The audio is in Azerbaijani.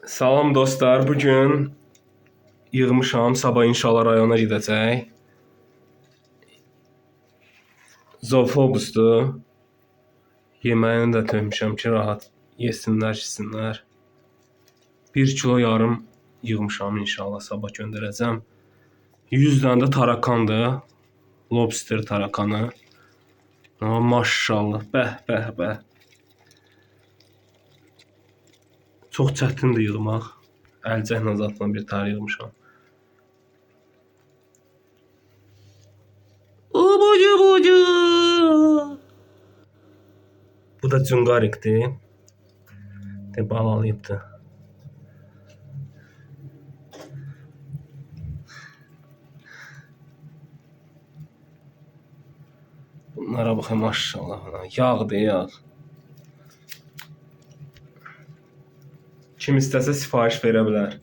Salam dostlar, bugün yığmışam, sabah inşallah rayona gedəcək. Zofobusdur. Yeməyini də tökmüşəm ki, rahat yesinlər, içsinlər. 1,5 kilo yığmışam inşallah sabah göndərəcəm. 100 dənə də tarakandır. Lobster tarakanı. Amma maşallah, bəh, bəh, bəh. Çox çətindir yığmaq. Əlcəklə zatla bir tane yığmışam. Bucu bucu. Bu da cunqarikdir. De balalayıbdır. Bunlara baxın maşallah. Yağdır yağ. Kim istəsə sifariş verə bilər.